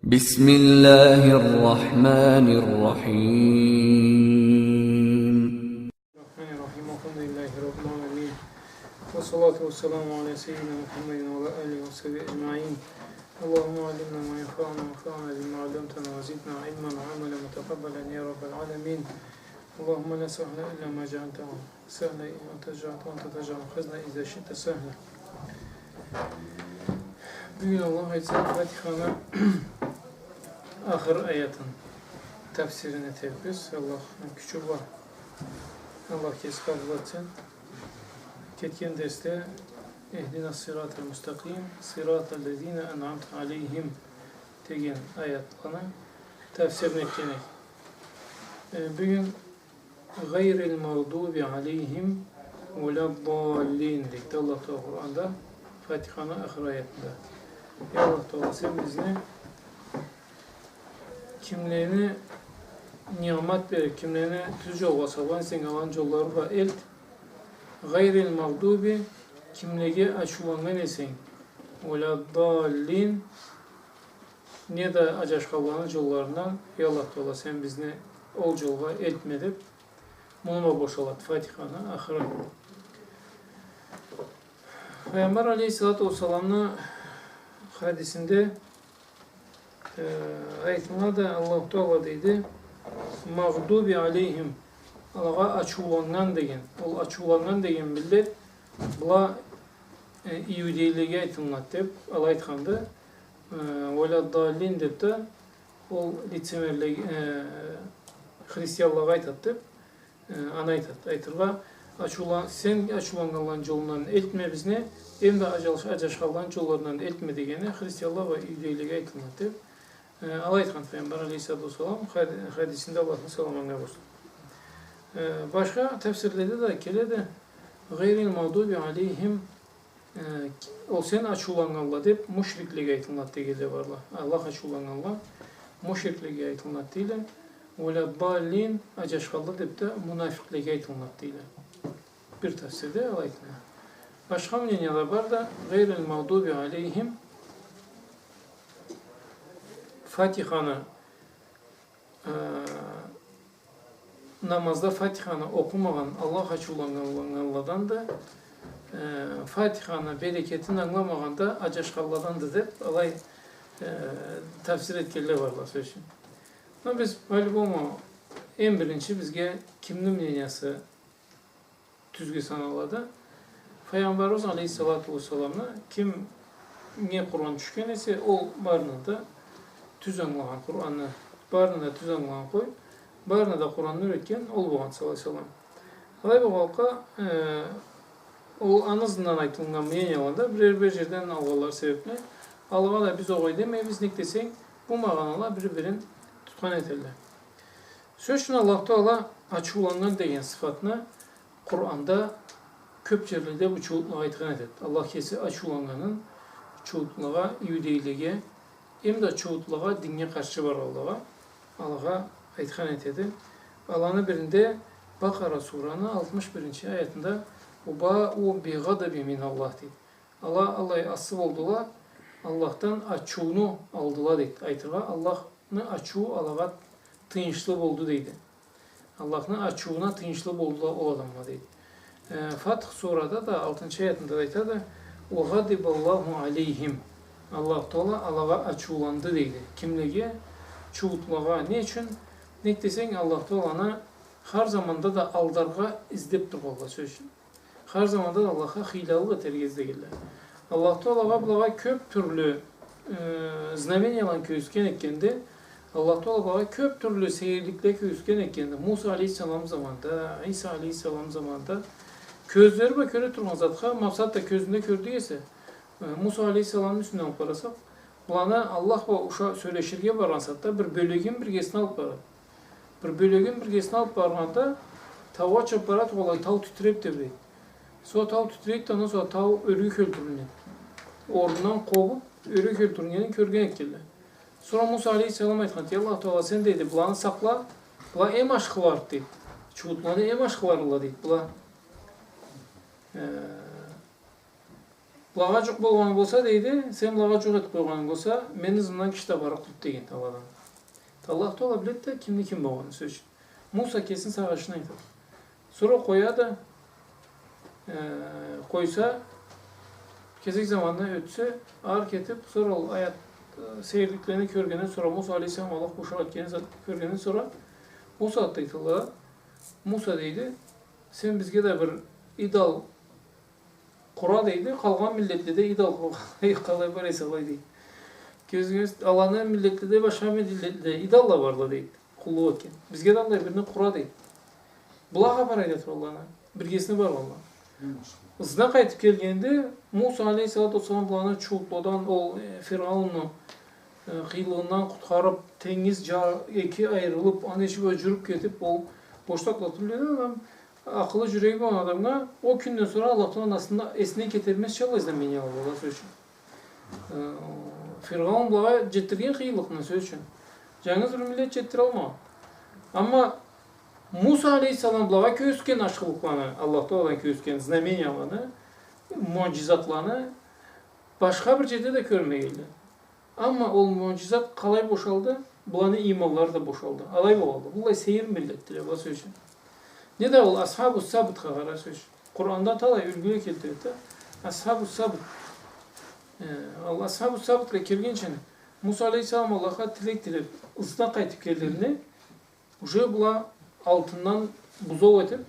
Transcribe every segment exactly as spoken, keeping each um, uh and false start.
بسم الله الرحمن الرحيم. الرحمن الرحيم. الحمد لله رب العالمين. والصلاة والسلام على سيدنا محمد وعلى آله وصحبه أجمعين. اللهم علمنا ما ينفعنا وانفعنا بما علمتنا وزدنا علما وعملا متقبلا يا رب العالمين. اللهم لا سهل إلا ما جعلته سهلا وأنت تجعل، وأنت تجعل الحزن إذا شئت سهلا. Бюгюн, Аллах айтса, Фатиханы ахыр аятыны тафсирин этерикбиз. Аллахны кючю бла. Аллах кеси къабыл этсин. Кетген дерсде اهدنا الصراط المستقيم صراط الذين أنعمت عليهم деген аятланы тафсирин этген эдик. Э, бюгюн غير المغضوب عليهم ولا الضالين дейди Аллах Тагъала Къуранда, Фатиханы ахыр аятында. Я Аллах Тагъала, сен бизни кимлени ниъмат бериб, кимлени тюз джолгъа салгъан эсенг, аланы джоллары бла элт. غير المغضوب, кимлеге ачыуланнган эсенг, ولا الضالين, неда аджашханланы джолларындан, я Аллах Тагъала, сен бизни ол джолгъа элтме деб, муну бла бошалады Фатиханы ахыры. Пайгъамбар алейхиссалату уассаламны хадисинде, э, айтылады, Аллаху Тагъала дейди, المغضوب عليهم, алагъа ачыуланнган деген. Ол ачыуланнган деген миллет, была, э, иудейлеге айтылынады деб, алай айтханды. Э, ولا الضالين деб да, ол лицемерлеге, э, христианлагъа айтады деб, э, аны айтады. Айтыргъа, ачыула-, сен ачыуланнганланы джолундан элтме бизни, эм да аджаш-, аджашханланы джолларындан элтме дегени христианлагъа, иудейлеге айтылынады деб, э, алай айтхан Пайгъамбар алейхиссалату уассалам хад-, хадисинде, Аллахны саламы анга болсун. Э, башха тафсирледе да келеди, غير المغضوب عليهم, э, ол сен ачыуланнганла деб, мушриклеге айтылынады дегенле барла. Аллах ачыуланнганла мушриклеге айтылынады дейле. ولا الضالين, аджашханла деб да, мунафикълеге айтылынады дейле. Бир тафсирде алай айтылады. Башха мнение да бар да, غير المغضوب عليهم, Фатиханы, э, намазда Фатиханы окъумагъан Аллах ачыуланнганладанды, э, Фатиханы берекетин ангыламагъан да аджашханладанды деб, алай, э, тафсир этгенле барла, сёз ючюн. Но биз, по-любому, эм биринчи бизге кимни мнениясы тюзге саналады? Файгъамбарыбыз алейхиссалату уассаламны, кимге Къуран тюшген эсе, ол барына да тюз ангылагъан Къуранны, барына да тюз ангылагъан къой, барына да Къуранны юретген ол болгъан, саллаллаху алейхи ва саллам. Алай болгъанлыкъгъа, э, ол аны ызындан айтылыннган мненияланы да бирер-бир джерден алгъанлары себебли, алагъа да биз огъай демейбиз, нек десенг, бу магъанала бир-бирин тутхан этелле. Сёз ючюн, Аллах Тагъала ачыуланнган деген сыфатны Къуранда кёб джерледе бу чууутлугъа айтхан этеди. Аллах кеси ачыуланнганын чууутлугъа, иудейлеге, эм да чууутлугъа, динге къаршы баргъанлагъа, алагъа айтхан этеди. Аланы биринде Бакъара сураны алтмыш биринчи аятында وباءوا بغضب من الله дейди. Ала алай ассы болдула, Аллахдан ачыуну алдыла, дейди. Айтыргъа, Аллахны ачыуу алагъа тыйыншлы болду, дейди. Аллахны ачыууна тыйыншлы болдула ол адамла, дейди. Э, Фатх сурада да, алтынчы аятында да айтады, وغضب الله عليهم. Аллаху Тагъала алагъа ачыуланды, дейди. Кимлеге? Чуутлагъа. Не ючюн? Нек десенг, Аллаху Тагъаланы хар заманда да алдаргъа излеб тургъанла, сёз ючюн. Хар заманда да Аллахха хыйлалыкъ этерге излегенле. Аллаху Тагъала былагъа кёб тюрлю, э, знаменияланы кёргюзтген этгенди. Аллаху Тагъала былагъа кёб тюрлю сейирликле кёргюзтген этгенди. Муса алейхиссалам заманда, Иса алейхиссалам заманда кёзлери бла кёре тургъан затха, макъсат да кёзюнде кёрдю эсе, э, Муса алейхиссаламны юсюнден алыб къарасакъ, быланы Аллах бла уша-, сёлеширге баргъан сагъатда бир бёлегин биргесине алыб барады. Бир бёлегин биргесине алыб баргъанда, таугъа чыгъыб бара тургъанлай, тау титиреб тебрейди. Сора тау титирейди да, андан сора тау ёрге кёлтюрюлгенди. Орнундан къобуб, ёрге кёлтюрюлгенин кёрген этгенле. Сора Муса алейхиссалам айтханды: «Я Аллах Тагъала, сен, — дейди, — быланы сакъла, была эм ашхыларыды», — дейди. Чууутланы эм ашхыларыла, дейди, была. Э, Былагъа джукъ болгъаны болса, дейди, сен былагъа джукъ этиб къойгъанынг болса, мени ызымдан киши да барлыкъ тюлдю деген аладан. Аллах Тагъала биледи да кимни ким болгъанын, сёз ючюн. Муса кесини сагъышын айтады. Сора къояды, э, къойса, кесек замандан ётсе, ары кетиб, сора ол аят, э, сейирликлени кёргенден сора, Муса алейхиссалам Аллах бошагъан этгенин за-, кёргенден сора, Муса, дейди, Аллах, Муса, дейди, сен бизге да бир идол къура, дейди, къалгъан миллетледе идол къалай бар эсе алай, дейди. Кёзюгюз, аланы миллетледе, башха миллетледе идолла барла, дейди, къуллукъ этген. Бизге да аллай бирини къура, дейди. Была хапар айта туралла, биргесине баргъанла. Ызына къайтыб келгенде, Муса алейхиссалату уассалам быланы чуутладан, ол, э, Фиргъаунну, э, къыйынлыгъындан къутхарыб, тенгиз джа-, эки айырылыб, аны ичи бла джюрюб кетиб, ол бош затланы биледи адам, акъылы, джюреги болгъан адамгъа ол кюнден сора Аллах Тагъаланы астында эсинден кетермезча аллай знаменияланы, сёз ючюн. Э, Фиргъаун былагъа джетдирген къыйынлыкъны, сёз ючюн. Джангыз бир миллет джетдиралмагъан. Амма Муса алейхиссалам былагъа кёргюзтген ашхылыкъланы, Аллах Тагъаладан кёргюзтген знаменияланы, муъджизатланы башха бир джерде да кёрмегенле. Амма ол муъджизат къалай бошалды, быланы ийманлары да бошалды. Алай болгъанды. Быллай сейир миллетдиле, была, сёз ючюн. Неда ол Асхабу Сабтха къара, сёз ючюн. Къуранда талай юлгюле келтиреди да. Асхабу Сабт. Э, ол Асхабу Сабтха келгинчи, Муса алейхиссалам Аллахха тилек тилеб, ызына къайтыб келгенде, уже была алтындан бузоу этиб,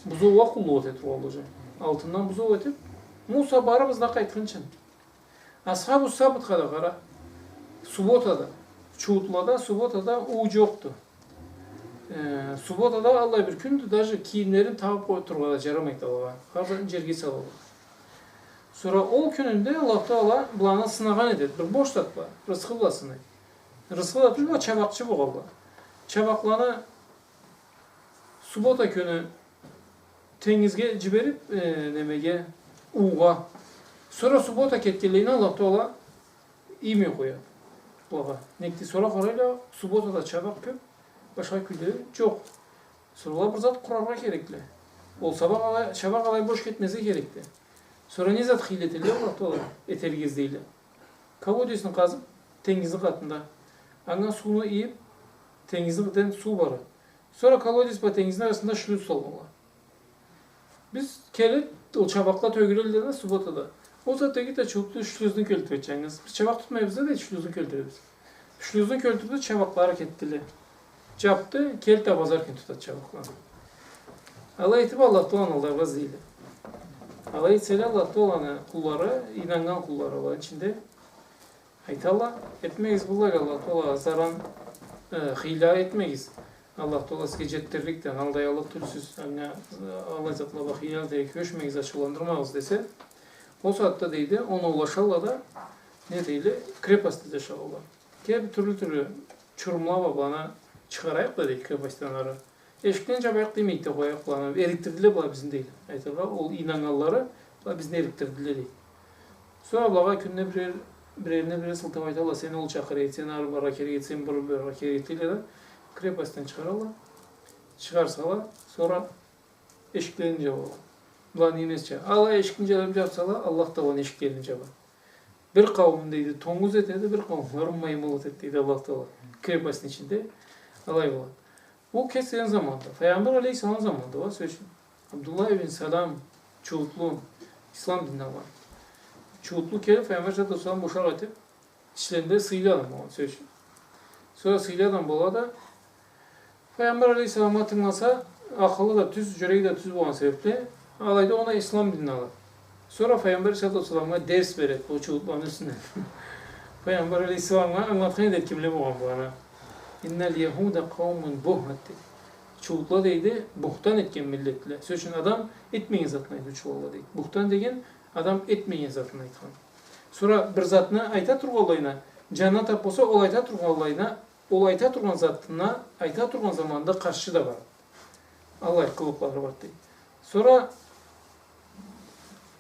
бузоугъа къуллукъ эте тургъанла уже. Алтындан бузоу этиб, Муса барыб ызына къайтхынчы. Асхабу Сабтха да къара. Субботада. Чуутлада, субботада уу джокъду. Э, субботада аллай бир кюндю, даже кийимлерин тагъыб къоюб турургъа да джарамайды алагъа. Хар затны джерге салалла. Сора ол кюнюнде Аллах Тагъала быланы сынагъан этеди. Бир бош зат бла, рысхы бла сынайды. Рысхы да тюл, чабакъчы болгъанла. Чабакъланы суббота кюню тенгизге джибериб, э, немеге, уугъа. Сора суббота кетгенлейине Аллах Тагъала иймей къояды былагъа. Нек десе, сора къарайла, субботада чабакъ кёб, башха кюнлери джокъ. Сора была бир зат къураргъа керекле. Ол чабакъ алай, чабакъ алай бош кетмезге керекди. Сора не зат хыйла этелле Аллах Тагъала, этерге излейле. Колодецни къазыб, тенгизни къатында. Анга сууну ийиб, тенгизни къатында суу бара. Сора колодец бла тенгизни арасында шлюз салгъанла. Биз келиб, ол чабакъла тёгюлелле да субботада. Ол затда да чуутлу шлюзну кёлтюреди джангыз. Биз чабакъ тутмайбыз да, дейди, шлюзну кёлтюребиз. Шлюзну кёлтюрдю, чабакълары кетдиле. Джабды, келди да базар кюн тутады чабакъланы. Алай этиб Аллах Тагъаланы алдаргъа излейле. Алай этселе Аллах Тагъаланы къуллары, ийнаннган къуллары аланы ичинде айталла, этмегиз быллай, Аллах Тагъалагъа заран, э, хыйла этмегиз. Аллах Тагъала сизге джетдирликди, алдаяллыкъ тюлсюз, анга, э, аллай затла бла хыйла этерге кюрешмегиз, ачыуландырмагъыз десе, ол сагъатда, дейди, оноулашалла да, не дейле, крепостде джашайла. Кел, тюрлю-тюрлю чурумла бла быланы чыгъарайыкъ да, дейди, крепостдан ары. Эшиклени джабайыкъ, деймейди да, къояйыкъ быланы. Эрикдирдиле была бизни, дейди. Айтыргъа, ол ийнаннганлары была бизни эрикдирдиле, дейди. Сора былагъа кюнде бирер, бирерине бирер сылтаб айталла, сени ол чакъыра эди, сени ары барыргъа керек эди, сени бери барыргъа керек эди, дейле да, крепостдан чыгъаралла. Чыгъарсала, сора эшиклерин джабалла. Быланы эмесча. Алай эшикни джаб-, джабсала, Аллах Тагъаланы эшиклерин джабады. Бир къауумун, дейди, тонгуз этеди, бир къауумларын маймыл этеди, дейди Аллах Тагъала. Крепостьну ичинде алай болады. Ол кесилген заманда, Файгъамбар алейхиссалам заманында, уа, сёз ючюн. Абдуллах ибн Салам, чуутлу, ислам динин алгъан. Чуутлу келиб, Файгъамбар саллаллаху алейхи ва саллам бошакъ этиб, ичлеринде сыйлы адам болгъан, сёз ючюн. Сора сыйлы адам болады, Файгъамбар алейхиссаламгъа тынгыласа, акъылы да тюз, джюреги да тюз болгъан себебли, алайда ол да ислам динин алады. Сора Файгъамбар алейхиссалату уассаламгъа дерс береди бу чуутланы юсюнден. Файгъамбар алейхиссаламгъа ангылатхан этеди кимле болгъан быланы. «Инналь-яхуда къаумун бухтан», дейди. Чуутла, дейди, бухтан этген миллетле. Сёз ючюн, адам этмеген затын айтыучула, дейди. Бухтан деген адам этмеген затын айтхан. Сора бир затны айта тургъанлайына, джанына таб болса, ол айта тургъанлайына, ол айта тургъан затына, айта тургъан заманда къаршы да бар. Аллай къылыкълары бар, дейди. Сора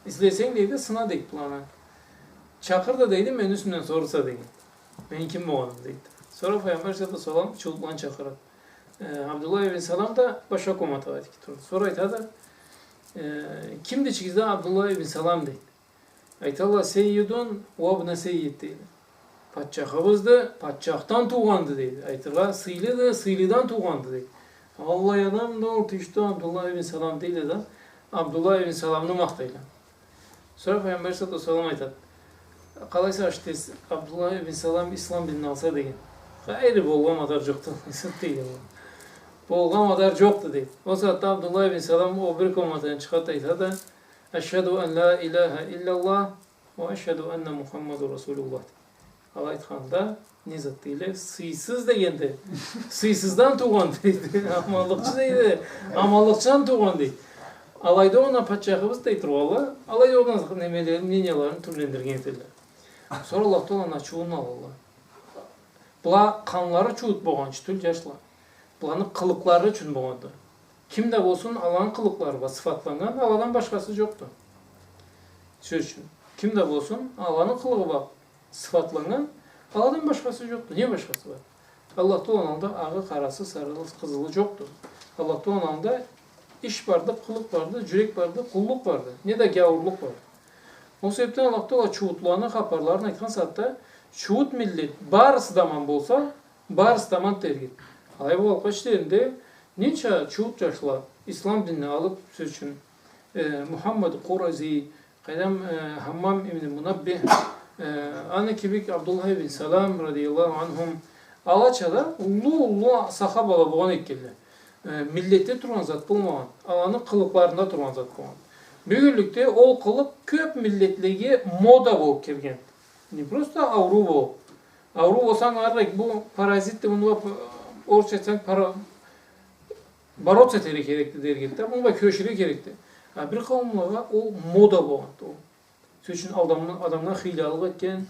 излесенг, дейди, сына, дейди, быланы. Чакъыр да, дейди, мени юсюмден сорурса, дейди. Мен ким болгъанымы, дейди. Сора Файгъамбар алейхиссалату уассалам чуутланы чакъырады. Э, Абдуллах ибн Салам да башха комнатагъа кетиб турады. Сора айтады, э, кимди ичигизде Абдуллах ибн Салам, дейди. Айталла, «Сеййидун уа ибну сеййид», дейди. Патчахыбызды, патчахдан туугъанды, дейди. Айтыргъа, сыйлыды, сыйлыдан туугъанды, дейди. Аллай адамды ол, тюшдю Абдуллах ибн Салам, дейди да, Абдуллах ибн Саламны махтайла. Сора Пайгъамбар саллаллаху алейхи ва саллам айтады: «Къалайса, аш тез Абдуллах ибн Салам ислам динни алса», — деген. «Хайыр, болгъан мадар джокъду», — дейди ол. «Болгъан мадар джокъду», — дейди. Ол сагъатда Абдуллах ибн Салам ол бир комнатадан чыгъады да айтады: «Ашхаду ан ла иляха илляллах уа ашхаду анна Мухаммаду расулуллах», — дейди. Алай айтханда, не зат дейле, сыйсыз дегенде, сыйсыздан туугъан дейди, аманлыкъчы дейди, аманлыкъчыдан туугъан дейди. Алайда огъуна патчахыбыз дей тургъанла, алайда огъуна немелерин, мненияларын тюрлендирген этелле. Сора Аллах Тааланы ачыуун алалла. Была къанлары чууут болгъан ючюн тюл, джашла. Буланы къылыкълары ючюн болгъанды. Ким да болсун, аланы къылыкълары бла сыфатланнган, аладан башхасы джокъду. Сёз ючюн. Ким да болсун, аланы къылыгъы бла сыфатланнган, аладан башхасы джокъду. Не башхасы бар? Аллах Тааланы аллында агъы, къарасы, сарысы, къызылы джокъду. Аллах Тааланы аллында иш барды, къылыкъ барды, джюрек барды, къуллукъ барды. Не да гяуурлукъ барды. Ол себебден Аллах Таала чууутланы хапарларын айтхан сагъатда, чуут миллет барысы да аман болса, барысы да аман дерик эди. Алай болгъанлыкъгъа, ичлеринде ненча чуут джашла ислам динни алыб, сёз ючюн, э, Мухаммад Къурази, къайдам, э, Хаммам ибн Мунаббих, э, аны кибик Абдуллах ибн Салам, радияллаху анхум, алача да уллу-уллу сахабала болгъан экенле. Э, миллетде тургъан зат болмагъан, аланы къылыкъларында тургъан зат болгъан. Бюгюнлюкде ол къылыкъ кёб миллетлеге мода болуб кирген. Не просто ауруу болуб. Ауруу болсанг, ары бу паразитди, муну бла, орусча айтсанг, пара-, бороться этерге керекди дерге да, муну бла кюреширге керекди. А бир къауумлагъа ол мода болгъанды ол. Сёз ючюн, адам-, адамгъа хыйлалыкъ этген,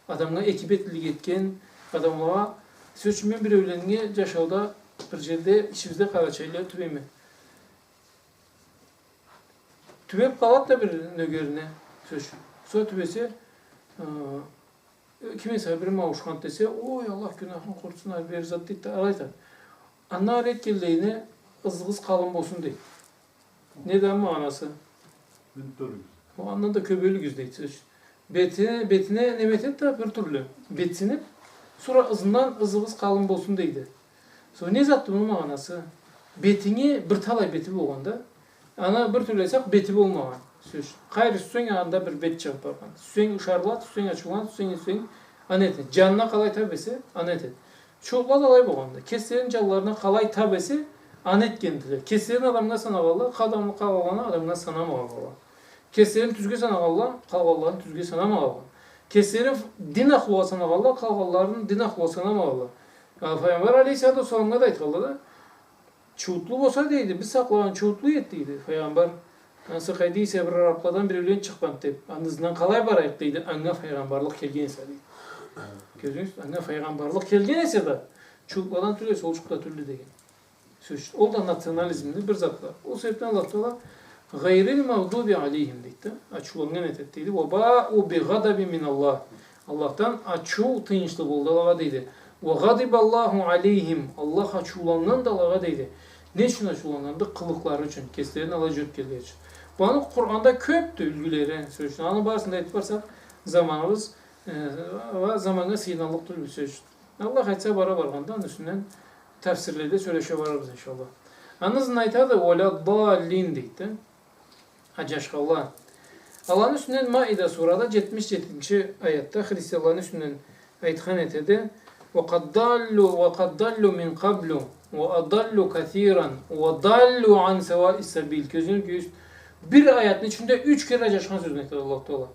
адамгъа эки бетлилик этген, адамлагъа, сёз ючюн, мен биреулени джашауда бир джерде, ичибизде къарачайлыла тюбейме. Тюбеб къалады да бир нёгерине, сёз ючюн. Сора тюбесе, э, ким эсе бир ауушханды десе, «Ой, Аллах гюнахын къурутсун, ары бери зат», — дейди да, алай айтады. Андан ары этгенлейине, ызыгъыз къалын болсун, дейди. Не да магъанасы? Мен тюрлюгюз. О, андан да кёбейлигиз, дейди, сёз ючюн. Бетине, бетине неме этеди да бир тюрлю. Бетсиниб, сора ызындан ызыгъыз къалын болсун, дейди. Сора не затды муну магъанасы? Бетинги бир талай бети болгъанда, аны бир тюрлю айтсакъ, бети болмагъан, сёз ючюн. Къайры сюйсенг, анда бир бет чыгъыб баргъан. Сюйсенг ышарылады, сюйсенг ачыуланады, сюйсенг, сюйсенг, аны этеди. Джанына къалай таб эсе, аны этеди. Чуутла да алай болгъанды. Кеслерини джанларына къалай таб эсе, аны этгендиле. Кеслерин адамгъа санагъанла, къалгъан-, къалгъанланы адамгъа санамагъанла. Кеслерин тюзге санагъанла, къалгъанларын тюзге санамагъанла. Кеслерин дин ахлугъа санагъанла, къалгъанларын дин ахлугъа санамагъанла. А, Файгъамбар алейхиссалату уассаламгъа да айтханла да, чуутлу болса, дейди, биз сакълагъан чуутлу эди, дейди Файгъамбар. Ансы къайда эсе бир арабладан биреулен чыкъгъанды деб, аны ызындан къалай барайыкъ, дейди, анга файгъамбарлыкъ келген эсе, дейди. Кёрдюгюз, анга файгъамбарлыкъ келген эсе да, чуутладан тюл эсе, ол чукъда тюлдю деген. Сёз ючюн, ол да национализмни бир затла. Ол себебден Аллах Таала «Гъайрил магъдуби алейхим» дейди да, ачыуланнган этеди, дейди. «Уа баау би гъадабин мин Аллах». Аллахдан ачыу тыйыншлы болду алагъа, дейди. «Уа гъадибаллаху алейхим». Аллах ачыуланнганды алагъа, дейди. Не ючюн ачыуланнганды? Къылыкълары ючюн, кеслерин алай джюрютгенлери ючюн. Буланы Къуранда кёбдю юлгюлери, сёз ючюн. Аны барысын да айтыб барсакъ, заманыбыз, э, уа заманнга сыйыналлыкъ тюлдю, сёз ючюн. Аллах айтса, бара баргъанда аны юсюнден тафсирледе сёлеше барырбыз, иншаллах. Аны ызын айтады, «Уаля даллин», дейди да. Аджашханла. Аланы юсюнден Маида сурада джетмиш джетинчи аятда христианланы юсюнден айтхан этеди. «Уа къад даллю, уа къад даллю мин къаблю, уа адаллю касиран, уа даллю ан сауаи сабиль». Кёрдюгюз, бир аятны ичинде юч кере аджашхан сёзню айтады Аллах Таала.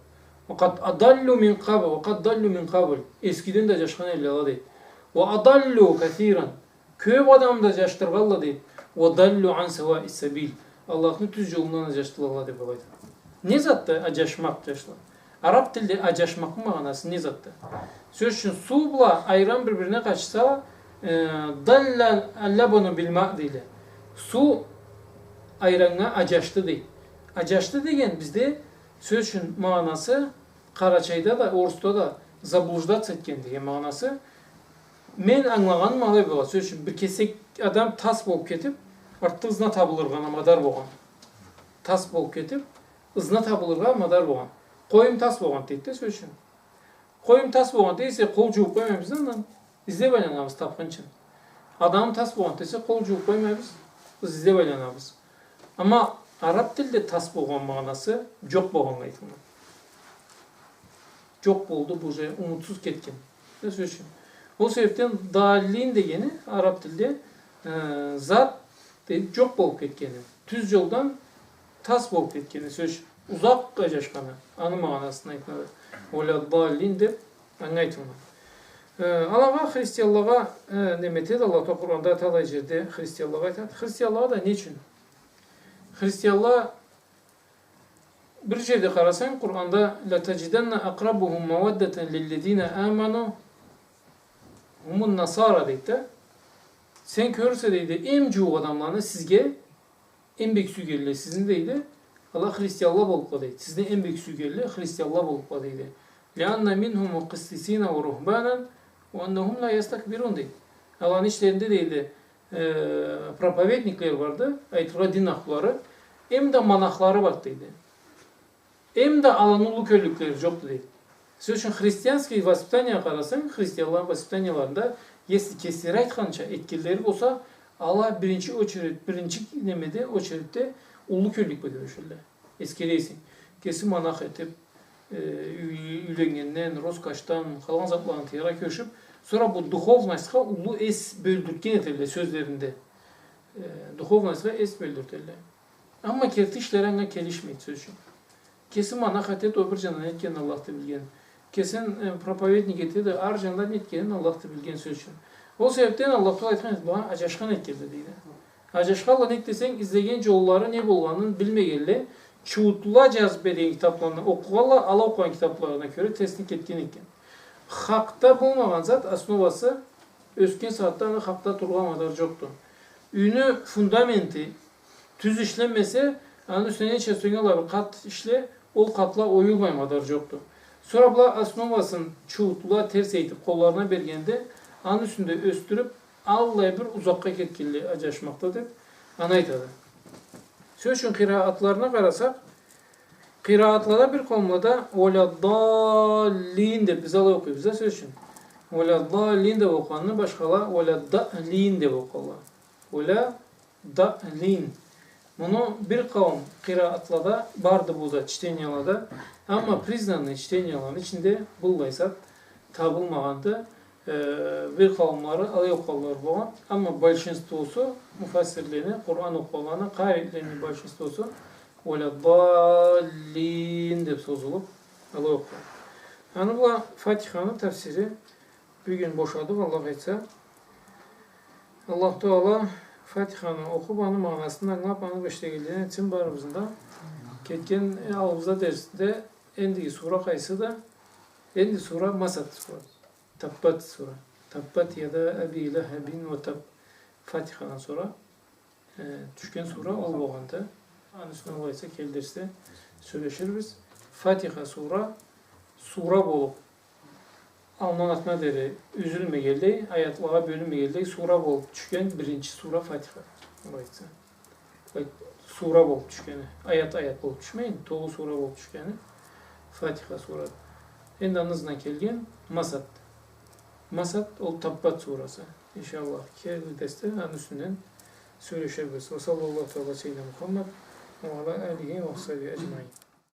«Уа къад адаллю мин къабл, уа къад даллю мин къабл». Эскиден да аджашхан эдиле ала, дейди. «Уа адаллю касиран». Кёб адамны да аджашдыргъанла, дейди. «Уа даллю ан сауаи сабиль». Аллахны тюз джолундан аджашдыла ала, деб алайды. Не затды аджашмакъ, джашла? Араб тилде аджашмакъны магъанасы не затды? Сёз ючюн, суу бла айран бир-бирине къатышса, э, «Далля ллабану биль ма», дейле. Суу айраннга аджашды, дейди. Аджашды деген бизде, сёз ючюн, магъанасы, къарачайда да, орусда да заблуждаться этген деген магъанасы. Мен ангылагъаным алай болгъан. Сёз ючюн, бир кесек адам тас болуб кетиб, артда ызына табылыргъа мадар болгъан. Тас болуб кетиб, ызына табылыргъа мадар болгъан. Къоюм тас болгъанды дейди да, сёз ючюн. Къоюм тас болгъанды десе, къол джуууп къоймайбыз да андан. Излеп айланабыз тапхынчын. Адамым тас болгъанды десе, къол джуууп къоймайбыз. Биз излеп айланабыз. Амма араб тилде тас болгъан магъанасы джокъ болгъаннга айтылады. Джокъ болду, бу уже умутсуз кетген. Сёз ючюн. Ол себепден даллин дегени араб тилде, э, зат, дейди, джокъ болуп кетгени. Тюз джолдан тас болуп кетгени, сёз ючюн. Узакъгъа аджашханы. Аны магъанасын айтылады. Уаляддаллин деп анга айтылады. Э, алагъа, христианлагъа, э, неме этеди, Аллах Тааля Къуранда талай джерде христианлагъа айтады. Христианлагъа да не ючюн? Христианла Бир джерде къарасанг, Къуранда: «Латаджиданна акърабахум маваддатан лиллязина аману хумун насара», дейди да. Сен кёрюрсе, дейди, эм джууукъ адамланы сизге эм бек сюйгенле сизни, дейди, ала христианла боллукъла, дейди. Сизни эм бек сюйгенле христианла боллукъла, дейди. «Лианна минхум мукъиссисина ва рухбанан ва аннахум ла ястакбирун», дейди. Аланы ичлеринде, дейди, э, проповедникле барды, айтыргъа, дин ахлулары, эм да монахлары барды, дейди. Эм да аланы уллу кёллюклери джокъду, дейди. Сёз ючюн, христианский воспитаниягъа къарасанг, христианланы воспитанияларында, если кеслери айтханча этгенлери болса, ала биринчи очередь, биринчи немеде, очередьде уллу кёллюк бла кюрешелле. Эсгересенг, кеси монах этип, э, юй-, юйленнгенден, роскошдан, къалгъан затланы тыяргъа кюрешип, сора бу духовностха уллу эс бёлдюртген этелле сёзлеринде. Э, духовностха эс бёлдюртелле. Амма керти ишлери анга келишмейди, сёз ючюн. Кеси монах этеди, ол бир джандан не этгенин Аллахды билген. Кесин, э, проповедник этеди, ары джандан не этгенин Аллахды билген, сёз ючюн. Ол себепден Аллах Тааля айтхан эди, бугъа аджашхан этгенле, дейди. Аджашханла, нек десенг, излеген джоллары не болгъанын билмегенле, чуутла джазып берген китапланы окъугъанла, ала окъугъан китапларына кёре терсине кетген экен. Хакъда болмагъан зат, основасы ёсген сагъатда аны хакъда турургъа мадар джокъду. Юйню фундаменти тюз ишленмесе, аны юсюне ненча сюйсенг ала бир къат ишле, ол къатла оюлмай мадар джокъду. Сора была основасын чуутла терс этип къолларына бергенде, аны юсюнде ёсдюрюп, аллай бир узакъгъа кетгенле аджашмакъда деп, аны айтады. Сёз ючюн, къираатларына къарасакъ, къираатлада бир къауумлада «уаляддаллин» деп биз алай окъуйбуз да, сёз ючюн. «Уаляддаллин» деп окъугъанны башхала «уаляддалин» деп окъугъанла. «Уаляддаллин». Муну бир къауум къираатлада барды бу зат, чтениялада. Амма признанный чтенияланы ичинде быллай зат табылмагъанды. Э, бир къауумлары алай окъугъанла болгъан. Амма большинствосу муфассирлени, Къуран окъугъанланы, къарийлени большинствосу «уаляддаллин» деп созулуп, алай окъугъан. Аны бла Фатиханы тафсири бюгюн бошадыкъ, Аллах айтса. Аллах Тааля Фатиханы окъуп, аны магъанасын англап, аны бла ишлегенледен этсин барыбызны да. Кетген, э, аллыбызда дерсде эндиги сура къайсыды? Энди сура Масад сура. Таббат сура. Таббат яда Аби Лахабин ва таб. Фатихадан сора, э, тюшген сура ол болгъанды. Аны юсюне, Аллах айтса, келир дерсде сёлеширбиз. Фатиха сура, сура болуп, аллындан артына дери юзюлмегенлей, аятлагъа бёлюнмегенлей, сура болуп тюшген биринчи сура Фатиха, Аллах айтса. Былай сура болуп тюшгени, аят-аят болуп тюшмейин, толу сура болуп тюшгени Фатиха сура. Энди аны ызындан келген Масад. Масад, ол Таббат сурасы. Иншаллах, келир дерсде аны юсюнден сёлеширбиз. Ва саллаллаху аля сайидина Мухаммад ва аля алихи ва сахбихи аджмаин.